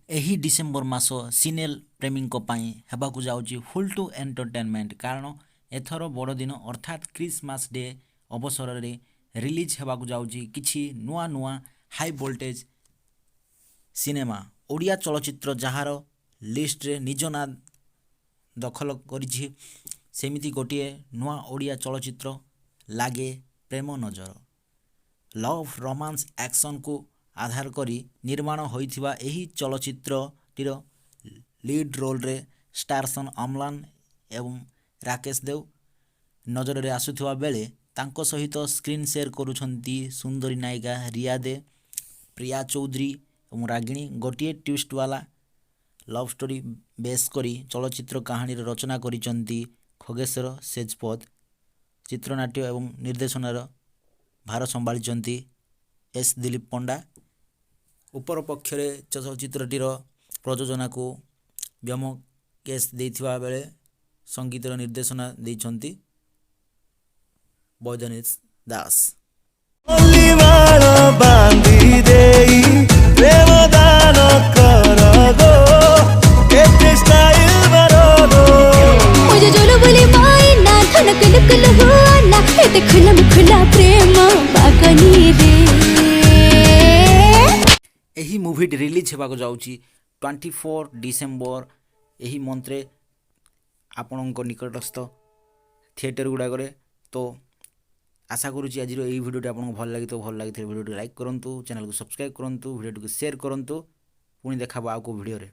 ଏହି ଡିସେମ୍ବର ମାସ ସିନେ ପ୍ରେମୀଙ୍କ ପାଇଁ ହେବାକୁ ଯାଉଛି ଫୁଲ୍ ଟୁ ଏଣ୍ଟରଟେନମେଣ୍ଟ। କାରଣ ଏଥର ବଡ଼ଦିନ ଅର୍ଥାତ୍ ଖ୍ରୀଷ୍ଟମାସ ଡେ ଅବସରରେ ରିଲିଜ୍ ହେବାକୁ ଯାଉଛି କିଛି ନୂଆ ନୂଆ ହାଇ ଭୋଲ୍ଟେଜ୍ ସିନେମା। ଓଡ଼ିଆ ଚଳଚ୍ଚିତ୍ର ଯାହାର ଲିଷ୍ଟରେ ନିଜ ନାଁ ଦଖଲ କରିଛି, ସେମିତି ଗୋଟିଏ ନୂଆ ଓଡ଼ିଆ ଚଳଚ୍ଚିତ୍ର ଲାଗେ ପ୍ରେମ ନଜର। ଲଭ୍, ରୋମାନ୍ସ, ଆକ୍ସନକୁ ଆଧାର କରି ନିର୍ମାଣ ହୋଇଥିବା ଏହି ଚଳଚ୍ଚିତ୍ରଟିର ଲିଡ୍ ରୋଲରେ ଷ୍ଟାରସନ୍ ଅମ୍ଲାନ ଏବଂ ରାକେଶ ଦେବ ନଜରରେ ଆସୁଥିବା ବେଳେ ତାଙ୍କ ସହିତ ସ୍କ୍ରିନ୍ ସେୟାର କରୁଛନ୍ତି ସୁନ୍ଦରୀ ନାୟିକା ରିୟା ଦେ, ପ୍ରିୟା ଚୌଧୁରୀ ଏବଂ ରାଗିଣୀ। ଗୋଟିଏ ଟ୍ୱିଷ୍ଟ ବାଲା ଲଭ୍ ଷ୍ଟୋରି ବେସ୍ କରି ଚଳଚ୍ଚିତ୍ର କାହାଣୀର ରଚନା କରିଛନ୍ତି ଖଗେଶ୍ୱର ସେଜପଦ। ଚିତ୍ରନାଟ୍ୟ ଏବଂ ନିର୍ଦ୍ଦେଶନାର ଭାର ସମ୍ଭାଳିଛନ୍ତି ଏସ୍ ଦିଲୀପ ପଣ୍ଡା। ଅପରପକ୍ଷରେ ଚଳଚ୍ଚିତ୍ରଟିର ପ୍ରଯୋଜନାକୁ ବ୍ୟୋମକେଶ ଦେଇଥିବା ବେଳେ ସଙ୍ଗୀତର ନିର୍ଦ୍ଦେଶନା ଦେଇଛନ୍ତି ବୈଦ୍ୟନାଥ ଦାସ। ମାଳ ବାନ୍ଧି ଦେଇ ପ୍ରେମ ଦାନ କର ଗୋ, କେତେ ଷ୍ଟାଇଲ ମାର ଗୋ। मुझे जोलो बोले मायना धनक लुक लुहाना, एते खुलम खुला प्रेम बागनी रे। ଏହି ମୁଭିଟି ରିଲିଜ୍ ହେବାକୁ ଯାଉଛି 24 ଡିସେମ୍ବର ଏହି ମନ୍ଥରେ ଆପଣଙ୍କ ନିକଟସ୍ଥ ଥିଏଟର ଗୁଡ଼ାକରେ। ତ ଆଶା କରୁଛି ଆଜିର ଏହି ଭିଡ଼ିଓଟି ଆପଣଙ୍କୁ ଭଲ ଲାଗିଥିବ। ଭଲ ଲାଗିଥିଲେ ଭିଡ଼ିଓଟି ଲାଇକ୍ କରନ୍ତୁ, ଚ୍ୟାନେଲକୁ ସବସ୍କ୍ରାଇବ୍ କରନ୍ତୁ, ଭିଡ଼ିଓଟିକୁ ସେୟାର କରନ୍ତୁ। ପୁଣି ଦେଖା ହେବ ଆଉ କେଉଁ ଭିଡ଼ିଓରେ।